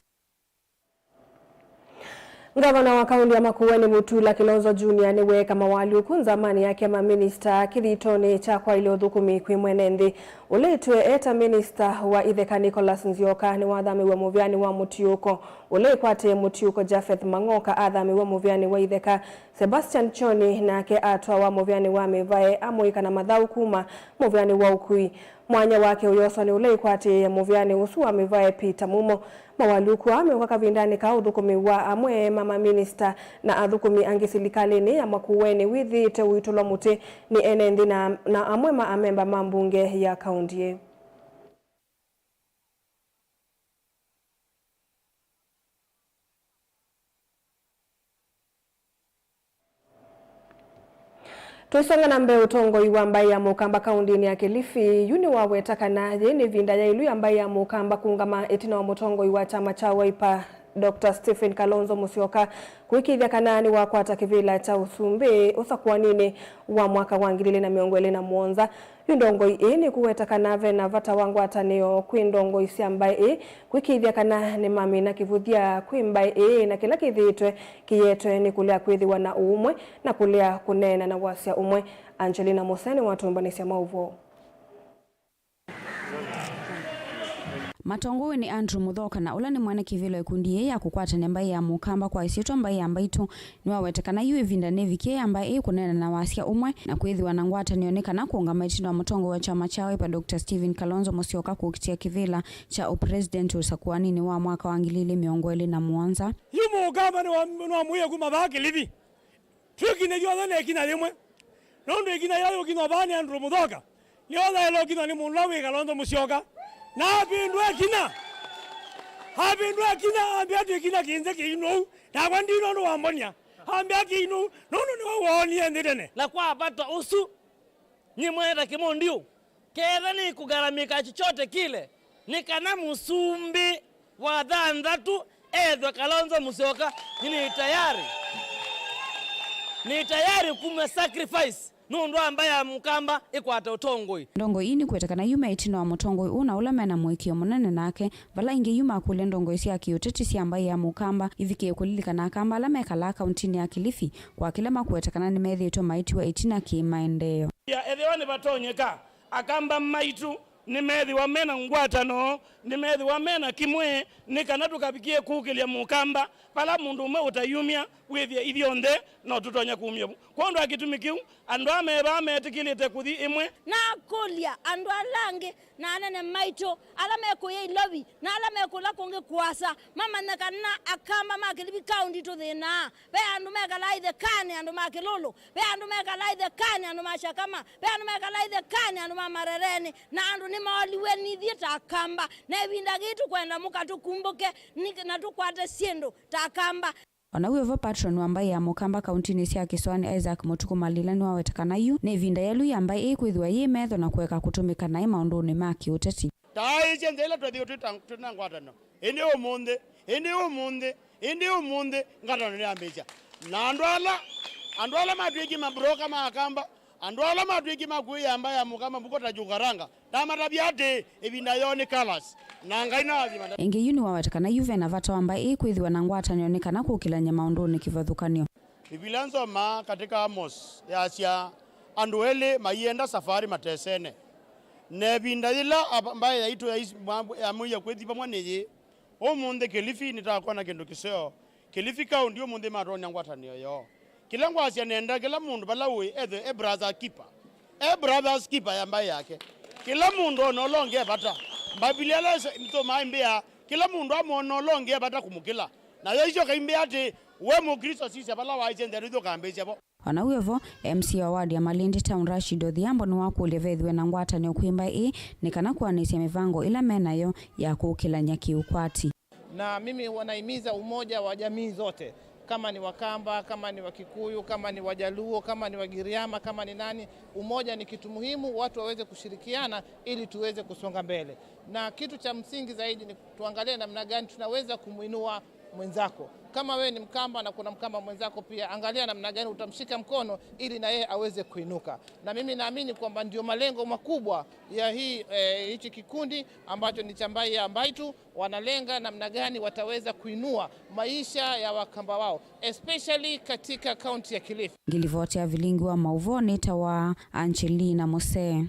Ngavana wa kaunti ya Makueni Mutula Kilonzo Junior nĩweeka mawalyũku nzamanĩ yake ma minista kĩthitonĩ kya kwaĩlya ũthũkũmi kwĩ mwene nthĩ. Ũla ĩtwe e ta minista wa itheka Nicholas Nzioka nĩwathamĩw'e mũvĩanĩ wa mũtiũko. Ũla ĩkwatĩe mũtiũko Japheth Mang'oka athamĩw'e mũvĩanĩ wa itheka. Sebastian Choni nake atwawa mũvĩanĩ wa mĩvae amũika na mathaũ kuma mũvĩanĩ wa ũkui. Mwanya wake ũyoswa nĩ ũla ĩkwatĩĩe mũvĩanĩ ũsu wa mĩvae Peter Mumo. Mawalyũku aa meũka kavindanĩ ka ũthũkũmi wa amwe ma maminista na athũkũmi angĩ silikalĩnĩ ya Makueni wĩthĩĩte ũitũlwa mũtĩ nĩ ene nthĩ na, na amwe ma amemba ma mbunge ya kaunti ĩĩ. Tũisonga na mbee, ũtongoi wa mbaĩ ya Mũkamba kaũntĩnĩ ya Kilifi yu nĩwaweta kana yĩĩ nĩ ĩvinda yaĩlu ya mbaĩ ya Mũkamba kũngama ĩtina wa mũtongoi wa kyama kya Wiper, Doctor Stephen Kalonzo Musyoka, kũĩkĩĩthya kana nĩwakwata kĩvĩla kya ũsumbĩ ũsakũaninĩ wa mwaka wa ngili ilĩ na mĩongo ĩlĩ na mũonza. Yu ndongoi ĩĩ nĩkũweta kana ve na vata wa ngwatanĩo kwĩ ndongoi sya mbaĩ ĩĩ kwĩkĩĩthya kana nĩmamina kĩvũthya kwĩ mbaĩ ĩĩ na kĩla kĩthĩĩtwe kĩyetwe nĩ kũlea kwĩthĩwa na ũũmwe na kũlea kũneena na wasya ũmwe. Angelina Mose nĩwatũmbanĩsya maũvoo. Matongoew'e nĩ Andrew Muthoka, na ũla nĩ mwene kĩvĩla ĩkundi yĩĩ ya kũkwatany'a mbaĩ ya Mũkamba kwa ĩsyĩtwa Mbaĩ ya Mbaitũ, nĩwaweta kana yu ĩvinda nĩvikie ya mbaĩ ĩĩ kũneena na wasya ũmwe na kwĩthĩwa na ngwatanĩo nĩ kana kũũngama ĩtina wa mũtongoi wa kyama kya Wiper, Doctor Stephen Kalonzo Musyoka kũkitĩa kĩvĩla kya ũpresident ũsakũaninĩ wa mwaka wa ngili ilĩ mĩongo ĩlĩ na mũonza. Yu Mũkamba nĩwa-, nĩwamũie kuma vaa Kilifi. Twĩkinya yonthe na ĩkinya yĩmwe. Nũndũ ĩkinya yĩla yũkinywa vaa nĩ Andrew Muthoka, nĩyo yaĩle ũkinywa nĩ mũndũ ũla wĩ Kalonzo Musyoka. Na apindũa ĩkinya. Apindũa ĩkinya, ambĩa twĩkinya kĩnze kĩinũu. Nakwa ndina ũndũ wambonia. Ambĩa kĩinũu, nũndũ nĩwe woonie nthĩ tene. Na kwa vata ũsu, nyie mwene ta Kĩmũndiũ, ketha nĩkũgaramĩka chochote kile, nĩ kana mũsumbĩ wa thanthatũ ethwe Kalonzo Musyoka, nĩ tayari. Nĩ tayari kuma sacrifice nũndũ wa mbaĩ ya Mũkamba ĩkwate ũtongoi. Ndongoi ii nĩkweta kana yu me ĩtina wa mũtongoi ũũ na ũla mena mũĩkĩĩo mũnene nake, vala ingĩ yu makũlya ndongoi sya kĩũteti sya mbaĩ ya Mũkamba ivikĩe kũlilikana Akamba ala mekalaa kauntinĩ ya Kilifi kwa kĩla makweta kana nĩmethĩĩtwe maitiwa ĩtina kĩ-maendeeo. Ya, ethĩwa nĩvatonyeka, Akamba maitũ nĩmethĩwa mena ngwatanĩo Nĩmethĩwa me na kĩmwe nĩ kana tũkavikĩe kũkĩlya Mũkamba vala mũndũ ũmwe ũtayumya wĩthĩe ithyonthe no tũtonya kumya vu. Kwondũ wa kĩtumi kĩu, andũ aa me vaa metĩkĩlĩte kũthi ĩmwe. Nakũlya andũ ala angĩ na anene maitũ ala me kũya Ilovi na ala me kũla kũngĩ kũasa mamanye kana Akamba ma Kilifi County tũthĩnaa. Ve andũ mekalaa ithekanĩ, andũ ma Kĩlũlũ. Ve andũ mekalaa ithekanĩ, andũ ma Shakama. Ve andũ mekalaa ithekanĩ, andũ ma Marereni. Na andũ nĩmaoliwe nithyĩ ta Akamba. Na ĩvinda yĩĩ tũkwenda mũka tũkumbũke nĩ- na tũkwate syĩndũ ta Akamba. O na wĩ o vo, patron wa mbaĩ ya Mũkamba kauntinĩ sya Kĩsũanĩ, Isaac Mũtukũ Malila, nĩwaweta kana yu nĩ ĩvinda yĩalu ya mbaĩ ĩĩ kwĩthĩwa yĩ metho na kũeka kũtũmĩka naĩ maũndũnĩ ma kĩũteti. Taaĩsye nzĩa ĩla twethĩwe twĩ ta- twĩ na ngwatanĩo. Ĩndĩ ũmũnthĩ, ĩndĩ ũmũnthĩ, ĩndĩ ũmũnthĩ, ngwatanĩo nĩyambĩĩsya. Na andũ ala, andũ ala matw'ĩkie mabroka ma Akamba, andũ ala matw'ĩkie ma kwĩya mbaĩ ya Mũkamba mbuko ta Jukaranga, ndamatavya atĩĩ, ĩvinda yoo nĩ kalas, na Ngai nĩwathima. Ĩngĩ yu nĩwaweta kana yu ve na vata wa mbaĩ ĩĩ kwĩthĩwa na ngwatanĩo nĩ kana kũkĩlany'a maũndũnĩ kĩvathũkany'o. Biblia nzomaa katĩka Amos yasya, andũ elĩ maienda safarĩ matesene. Na ĩvinda yĩla ava- mbaĩ yaitũ yais- mwa- yamwĩie kwĩthi vamwe nĩ yĩĩ, ũmũnthĩ Kilifi nĩtakwona kĩndũ kĩseo. Kilifi County ũmũnthĩ matwonya ngwatanĩo yoo. Kĩla ngwasya nenda kĩla mũndũ vala ũĩ ethwe e brother keeper. E brothers keeper ya mbaĩ yake. Kĩla mũndũ ona ũla ũngĩ e vata. Mbavilia ĩla ĩse- ĩtũmaa ĩmbĩa, kĩla mũndũ amwona ũla ũngĩ e vata kũmũkĩla. Nayo isyoka imbĩa atĩĩ, we Mũklĩsto sisya vala waisye nzĩa nĩthyũkambĩĩsya vo. O na wĩ o vo, M C A wa ward ya Malindi Town, Rashid Odhiambo, nĩwakũlya vethĩwe na ngwatanĩo kwĩ mbaĩ ĩĩ nĩ kana kũanĩsya mĩvango ĩla me nayo ya kũkĩlany'a kĩũkwati. Na mimi wanahimiza umoja wa jamii zote, kama ni Wakamba, kama ni Wakikuyu, kama ni Wajaluo, kama ni Wagiriama, kama ni nani, umoja ni kitu muhimu, watu waweze kushirikiana ili tuweze kusonga mbele. Na kitu cha msingi zaidi ni tuangalie namna gani tunaweza kumwinua mwenzako. Kama wewe ni Mkamba na kuna Mkamba mwenzako pia, angalia namna gani utamshika mkono ili na yeye aweze kuinuka. Na mimi naamini kwamba ndio malengo makubwa ya hii, eh, hichi kikundi ambacho ni cha Mbaĩ ya Mbaitu, wanalenga namna gani wataweza kuinua maisha ya Wakamba wao, especially katika kaunti ya Kilifi. Ngilivoti ya vilingi wa mauvoo nĩtawa Angelina Mose.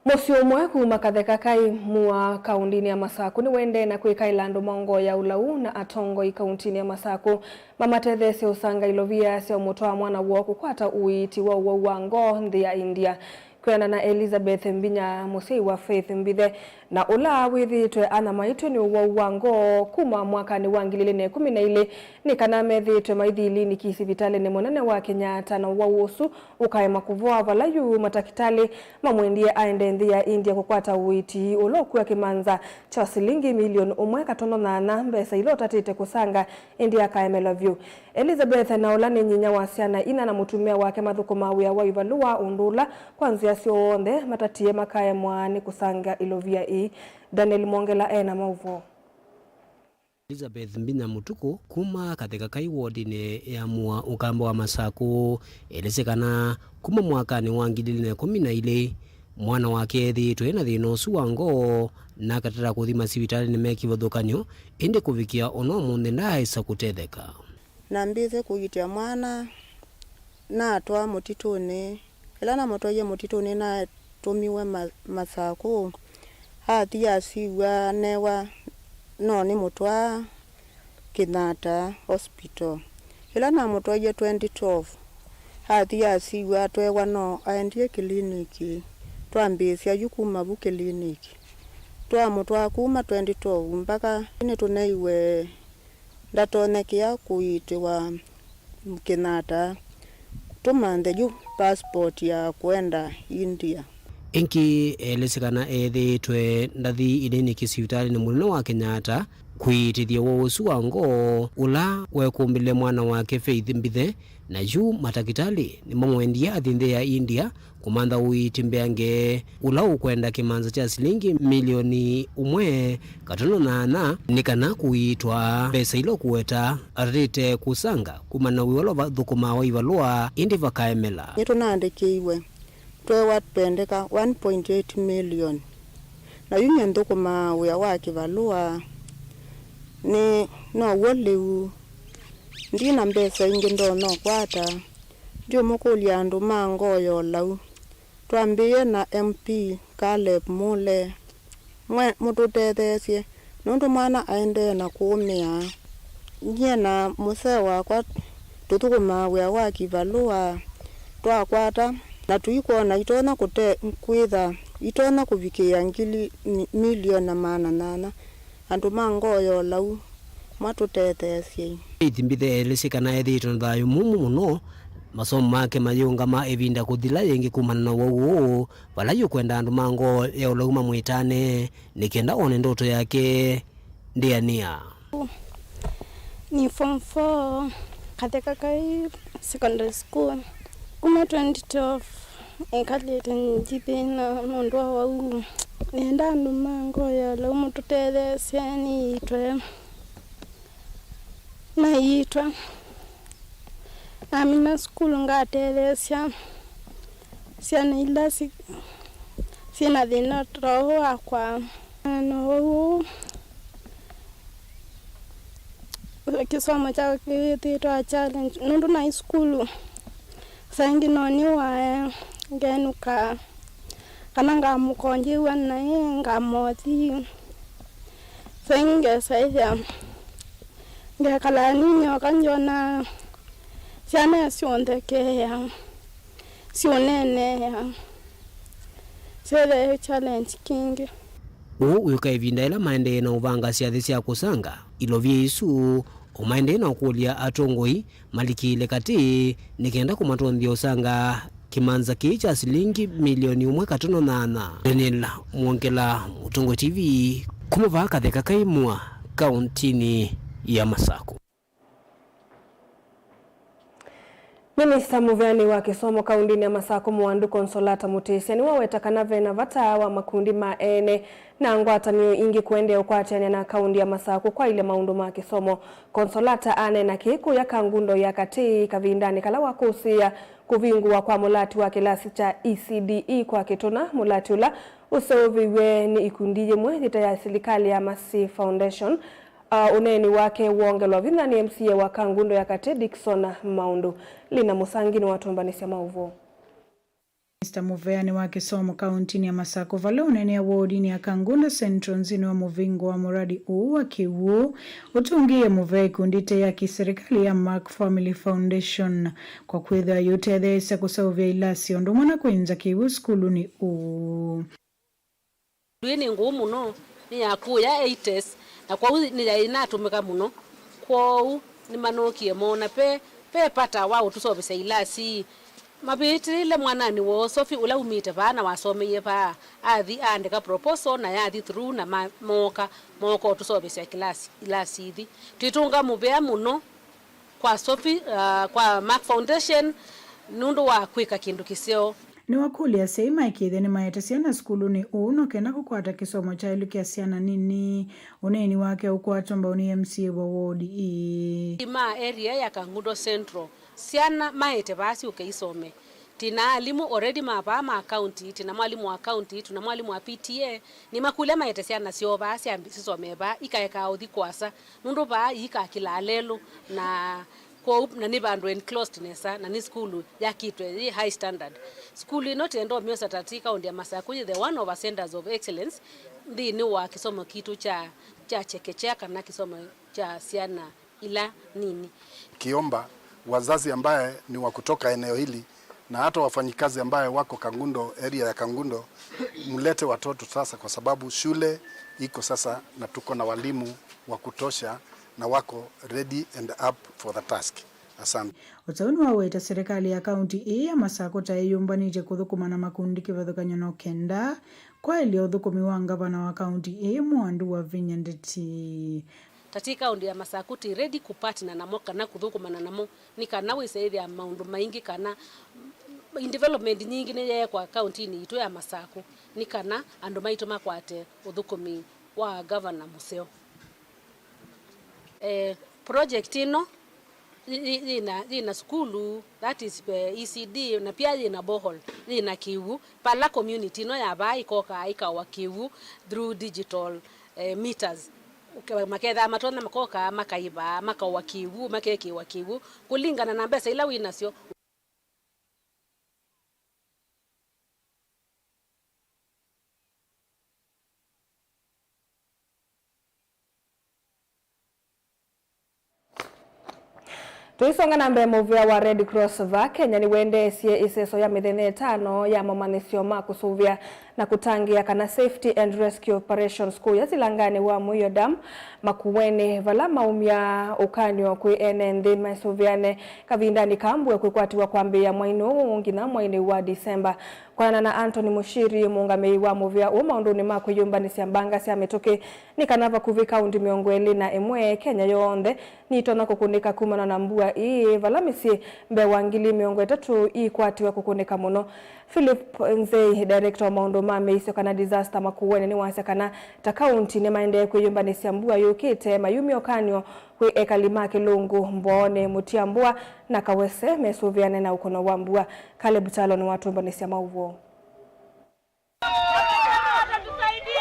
Mũsyĩ ũmwe kuma Katheka Kai Mua kaũndĩnĩ ya Masaku nĩwaendee na kwĩkaĩla andũ maongoya ũlau na atongoi kaũndĩnĩ ya Masaku mamatetheesye ũsanga ilovia sya ũmũtwaa mwana woo kũkwata ũiiti wa ũwau wa ngoo nthĩ ya India. Kwĩanana na Elizabeth Mbinya, mũsyai wa Faith Mbithe, na ũla wĩthĩĩtwe anyamaĩtwe nĩ ũwau wa ngoo kuma mwakanĩ wa ngili ilĩ na ĩkũmi na ilĩ, nĩ kana methĩĩtwe maithi iliniki sivitalĩnĩ mũnene wa Kenyatta, na ũwau ũsu ũkaema kũvoa vala yu matakĩtalĩ mamwendie aende nthĩ ya India kũkwata ũiiti ũla ũkua kĩmanza kya silingi milioni ũmwe katono nyanya, mbesa ila ũtatĩte kũsanga, ĩndĩ akaemelwa vyũ. Elizabeth, na ũla nĩ nyinya wa syana ina, na mũtumĩa wake mathũkũmaa wĩa wa ivalũa ũndũ ũla kwa nzĩa syonthe matatie makaemwa nĩ kũsanga ilovia ii. Daniel Mwongela e na maũvoo. Elizabeth Mbinya Mũtukũ kuma Katheka Kai wodinĩ ya Mua Ũkamba wa Masakũ elesye kana kuma mwakanĩ wa ngili ilĩ na ĩkũmi na ilĩ, mwana wake ethĩĩtwe na thĩna ũsu wa ngoo na akatata kũthi masivitalĩnĩ me kĩvathũkany'o, ĩndĩ kũvikĩa o na ũmũnthĩ ndaaĩsa kũtetheka. Nambĩĩsye kũiitĩa mwana, natwaa mũtitũnĩ. Ĩla namũtwaie mũtitũnĩ, natũmiwe ma-, Masakũ. Athi asiw'a anewa no nĩmũtwaa Kenyatta Hospital. Ĩla namũtwaie twenty twelve, athi asiw'a atwewa no aendie kĩliniki. Twambĩĩsya yu kuma vu kĩliniki. Twamũtwaa kuma twenty twelve mbaka nĩtũneiwe ndatonyekea kũiitĩwa Kenyatta, tũmanthe yu passport ya kũenda India. Ĩngĩ elesye kana ethĩĩtwe ndathi iliniki sivitalĩnĩ mũnene wa Kenyatta kũiitĩthya woo ũsu wa ngoo ũla wekũmbĩle mwana wake Faith Mbithe, na yu matakĩtalĩ nĩmamwendie athi nthĩ ya India kũmantha ũiiti mbeange ũla ũkwenda kĩmanza kya silingi milioni ũmwe katono nyanya nĩ kana kũiitwa, mbesa ila ũkũweta atatĩte kũsanga kumana na wĩa ũla ũvathũkũmaa wa ivalũa, ĩndĩ vakaemela. Nĩtũnaandĩkĩiwe twewa twendeka one point eight million. Na yu nyie nthũkũmaa wĩa wa kĩvalũa, nĩ now'o lĩu. Ndi na mbesa ingĩ ndonya ũkwata. Ndiũmũkũlya andũ ma ngoo ya ũlau. Twambĩĩe na M P Caleb Mule, mwe mũtũtetheesye, nũndũ mwana aendee na kũũmĩa. Nyie na mũsee wakwa tũthũkũmaa wĩa wa kĩvalũa twakwata, na tũikwona itonya kũte-, kwĩtha itonya kũvikĩĩa ngili mi-, milioni na maana nyanya. Andũ ma ngoo ya ũlau, mwatũtetheesyei. Faith Mbithe elesye kana ethĩĩtwe na thayũ mũmũ mũno, masomo make mayĩũngama ĩvinda kũthila yĩngĩ kumana na ũwau ũũ, vala yũkwenda andũ ma ngoo ya ũlau mamwĩtane nĩ kenda one ndoto yake ndĩanĩa. Nĩ form four Katheka Kai Secondary School. Kuma twenty twelve, nĩkalĩte ngĩthĩna nũndũ wa wau. Nĩenda andũ ma ngoo ya ũlau mũtũtetheesye nĩitwe. Naiitwa. Namina sukulu ngatetheesya syana ila si-, syĩna thĩna ta ũũ wakwa. Na ũu kĩsomo kyakwa kĩthĩĩtwe challenge, nũndũ naĩ sukulu, saa ingĩ no nĩwae, ngenũka, kana ngamũkongyĩw'a naĩ, ngamothi. Saa ingĩ ngesa ĩthĩa, ngekala nini oka ngyona syana syonthe keea, syũneenea, syĩthĩa challenge kingĩ. Ũũ wĩũka ĩvinda yĩla maendee na ũvanga syathĩ sya kũsanga ilovia isu, o maendee na ũkũlya atongoi malikĩle katĩ nĩ kenda kũmatonthya ũsanga kĩmanza kĩĩ kya silingi milioni ũmwe katono nyanya. Daniel Mwongela, Mũtongoi T V, kuma vaa Katheka Kaimwa, kauntinĩ ya Masakũ. Minista mũveani wa kĩsomo kaundinĩ ya Masakũ Mwandũ Consolata Mũtĩsya nĩwaweta kana vena vata wa makundi ma ene na ngwatanĩo ingĩ kũendeea ũkwatĩanĩa na kaundi ya Masakũ kwaĩlya maũndũ ma kĩsomo. Consolata aneena kĩĩ kũya Kangundo ya Katĩ kavindanĩ kala wakũsĩĩa kũvingũwa kwa mũlati wa kĩlasi kya E C D E kwa Kĩtũna, mũlati ũla ũseũvĩw'e nĩ ikundi yĩmwe yĩte ya silikalĩ ya Mercy Foundation. A, ũneeni wake woongelwa vinya nĩ M C A wa Kangundo ya Katĩ, Dickson Maũndũ. Lina Mũsangi nĩwatũmbanĩsya maũvoo. Minista mũveanĩ wa kĩsomo kauntinĩ ya Masakũ vala ũneenea wodinĩ ya Kangundo Central nthĩnĩ wa mũvingo wa mũradi ũũ wa kĩw'ũ ũtũngĩĩe mũvea ikundi ite ya kĩserĩkalĩ ya Mark Family Foundation kwa kwĩthĩwa yĩũtetheesya kũseũvya ilasi ũndũ ũmwe na kwĩnza kĩw'ũ sukulunĩ ũũ. Ĩĩ nĩ ngũũ mũno, nĩ ya kũya eighties, na kwoou nĩ yaĩ ĩnatũmĩka mũno. Kwoou nĩmanookie moona ve, ve vata wa ũtũseũvĩsya ilasi ii. Mavĩtĩlĩle mwananĩ woo Sophie ũla umĩte vaa na wasomeie vaa, athi aandĩka proposal na yathi through na ma-, mooka, mooka ũtũseũvĩsya kĩlasi, ilasi ithi. Twĩtũnga mũvea mũno kwa Sophie, uh, kwa Mark Foundation nũndũ wa kwĩka kĩndũ kĩseo. Nĩwakũlya asyai maĩkĩĩthye nĩmaete syana sukulunĩ ũũ no kenda kũkwata kĩsomo kya ĩlu kya syana nini. Ũneeni wake ũkwatwa mbau nĩ M C A wa wodi ii. Ma area ya Kangundo Central, syana maete vaa syũke isome. Twĩna alimũ already ma vaa ma county, twĩna mwalimu wa county, twĩna mwalimu wa P T A, nĩmakũlya maete syana syoo vaa syambi-, sisomee vaa, ikaekaa ũthi kũasa. Nũndũ vaa iikakĩlaa lelũ, na kwoou, na nĩ vandũ enclosed nesa, na nĩ sukulu yakĩtwe yĩ high standard. Sukulu ĩno twĩenda ũmyosa ta twĩ kaunti ya Masakũ yĩthĩwe one of our centers of excellence nthĩnĩ wa kĩsomo kitũ kya, kya chekechea kana kĩsomo kya syana ila nini. Kiomba wazazi ambaye ni wa kutoka eneo hili na hata wafanyikazi ambaye wako Kangundo, area ya Kangundo, mlete watoto sasa, kwa sababu shule iko sasa na tuko na walimu wa kutosha na wako ready and up for the task. Asante. Ũtau nĩwaweta serikali ya kaunti ĩĩ ya Masakũ ta ĩyũmbanĩtye kũthũkũma na makundi kĩvathũkany'o no kenda kwaĩlya ũthũkũmi wa ngavana wa kaunti ĩĩ Mwandũ Wavinya Ndeti. Ta twĩ kaunti ya Masakũ, twĩ ready kũpartner namo kana kũthũkũmana namo, nĩ kana wĩse ĩthĩa maũndũ maingĩ kana, mm, development nyingĩ nĩyeekwa kauntinĩ itũ ya Masakũ, nĩ kana andũ maitũ makwate ũthũkũmi wa ngavana mũseo. Eh, project ĩno yĩ-, yĩ-, yĩna, yĩna sukulu, that is, eh, E C D, na pia yĩna borehole, yĩna kĩw'ũ. Vala community ĩno ya vaa ĩkokaa ĩkaũa kĩw'ũ through digital, eh, meters. Ũke-, makethaa matonya makoka, makaĩva, makaũa kĩw'ũ, makekĩĩwa kĩw'ũ, kũlingana na mbesa ila wĩ nasyo. Tũisonga na mbee, mũvĩa wa Red Cross vaa Kenya nĩwendeesye ĩseso ya mĩthenya ĩtano ya mamanyĩsyo ma kũsũvĩa na kũtangĩĩa kana safety and rescue operations kũya silanganĩ wa Muio Dam Makueni, vala maumya ũkany'o kwĩ ene nthĩ mesũvĩane kavindanĩ ka mbua kwĩkwatiwa kwambĩĩa mwainĩ ũũ nginya mwainĩ wa Disemba. Kwanana na Anthony Muchiri, mũũngamĩi wa mũvĩa ũũ maũndũnĩ ma kwĩyũmbanĩsya mbanga sya mĩtũkĩ, nĩ kana vakuvĩ kaunti mĩongo ĩlĩ na ĩmwe Kenya yonthe nitonya kũkũnĩka kumana na mbua ii, vala mĩsyĩ mbee wa ngili mĩongo ĩtatũ iikwatiwe kũkũnĩka mũno. Philip Nzei, director wa maũndũ ma mĩisyo kana disaster Makueni, nĩwasya kana ta kaunti nĩmaendee kwĩyũmbanĩsya mbua yũkĩte, mayumya ũkany'o kwĩ ekali ma Kĩlũngũ, Mbooni, Mũtiambũa na Kawese mesũvĩane na ũkũno wa mbua. Caleb Kyalo nĩwatũmbanĩsya maũvoo.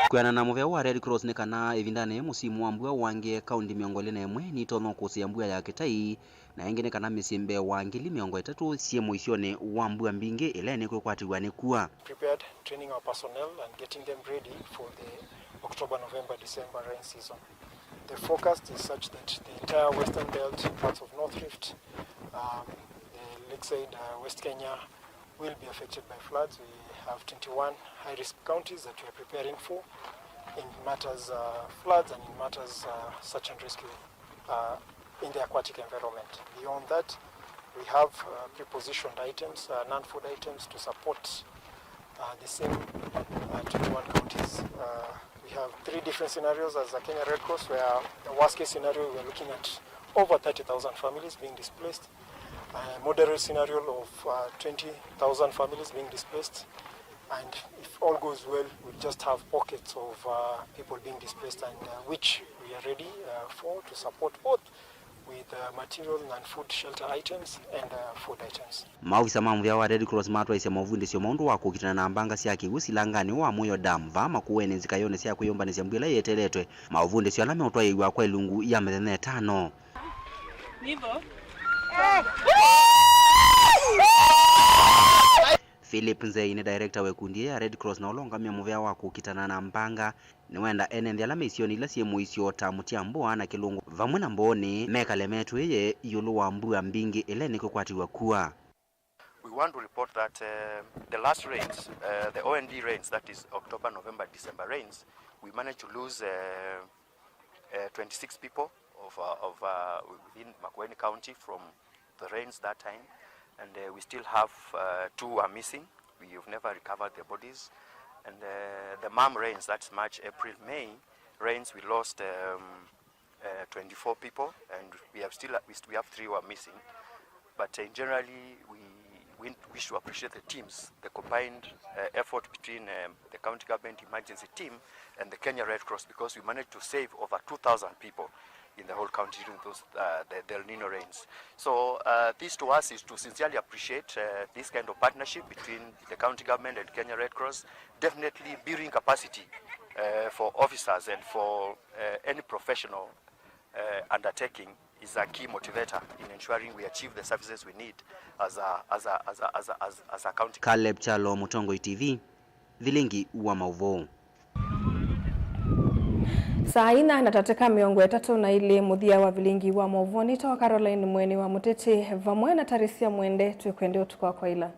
Kwĩanana na mũvea wa Red Cross nĩ kana ĩvindanĩ yĩĩ mũsimu wa mbua ũangĩe, kaunti mĩongo ĩlĩ na ĩmwe nitonya kũsĩa mbua ya kĩtai, na ĩngĩ nĩ kana mĩsyĩ mbee wa ngili mĩongo ĩtatũ syĩ mũisyonĩ wa mbua mbingĩ ĩla nĩkwĩkwatĩw'a nĩ kua. Prepared, training our personnel and getting them ready for the October, November, December rain season. The forecast is such that the entire Western Belt, parts of North Rift, um, the lakeside, uh, West Kenya, will be affected by floods. We have twenty-one high-risk counties that we are preparing for in matters, uh, floods and in matters, uh, search and rescue, uh, in the aquatic environment. Beyond that, we have, uh, prepositioned items, uh, non-food items to support, uh, the same, uh, twenty-one counties. Uh, we have three different scenarios as a Kenya Red Cross, where the worst-case scenario, we are looking at over thirty thousand families being displaced. Uh, moderate scenario of, uh, twenty thousand families being displaced, and if all goes well, we'll just have pockets of, uh, people being displaced, and, uh, which we are ready, uh, for to support both with, uh, material and food shelter items and, uh, food items. Maovisa ma mũvea wa Red Cross matwaisye movundĩsyo maũndũ wa kũkitana na mbanga sya kĩw'ũ silanganĩ wa Muyo Dam vaa Makueni nzikayonĩ sya kwĩyũmbanĩsya mbua ĩla yeteletwe. Maovundĩsyo ala meũtwaĩĩw'a kwa ilungu ya mĩthenya ĩtano. Philip Nzei nĩ director wa ĩkundi yĩĩ ya Red Cross na ũla ũngamĩa mũvea wa kũkitana na mbanga. Nĩwenda ene nthĩ ala me isionĩ ila syĩ mũisyo ta Mũtiambũa na Kĩlũngũ vamwe na Mbooni mekale metwĩĩe ĩũlũ wa mbua mbingĩ ĩla nĩkwĩkwatĩw'a kua. We want to report that, uh, the last rains, uh, the O N D rains, that is October, November, December rains, we managed to lose, uh, uh, twenty-six people of, uh, of, uh, within Makueni County from the rains that time, and, uh, we still have, uh, two are missing. We have never recovered their bodies, and, uh, the MAM rains, that's March, April, May rains, we lost, um, uh, twenty-four people, and we have still, we st-, we have three who are missing. But, uh, generally, we, we wish to appreciate the teams, the combined, uh, effort between, um, the county government emergency team and the Kenya Red Cross, because we managed to save over two thousand people in the whole country during those, uh, the, the El Nino rains. So, uh, this to us is to sincerely appreciate, uh, this kind of partnership between the county government and Kenya Red Cross, definitely building capacity, uh, for officers and for, uh, any professional, uh, undertaking is a key motivator in ensuring we achieve the services we need as a, as a, as a, as a, as, as a county. Caleb Kyalo, Mũtongoi T V, Vilingi wa Maũvoo. Saa ina na tatĩka mĩongo ĩtatũ na ilĩ, mũthya wa Vilingi wa Maũvoo. Nĩtawa Caroline Mweni wa Mũteti, vamwe na Tarisia Mwende, twĩkwende ũtukũ wa kwaila.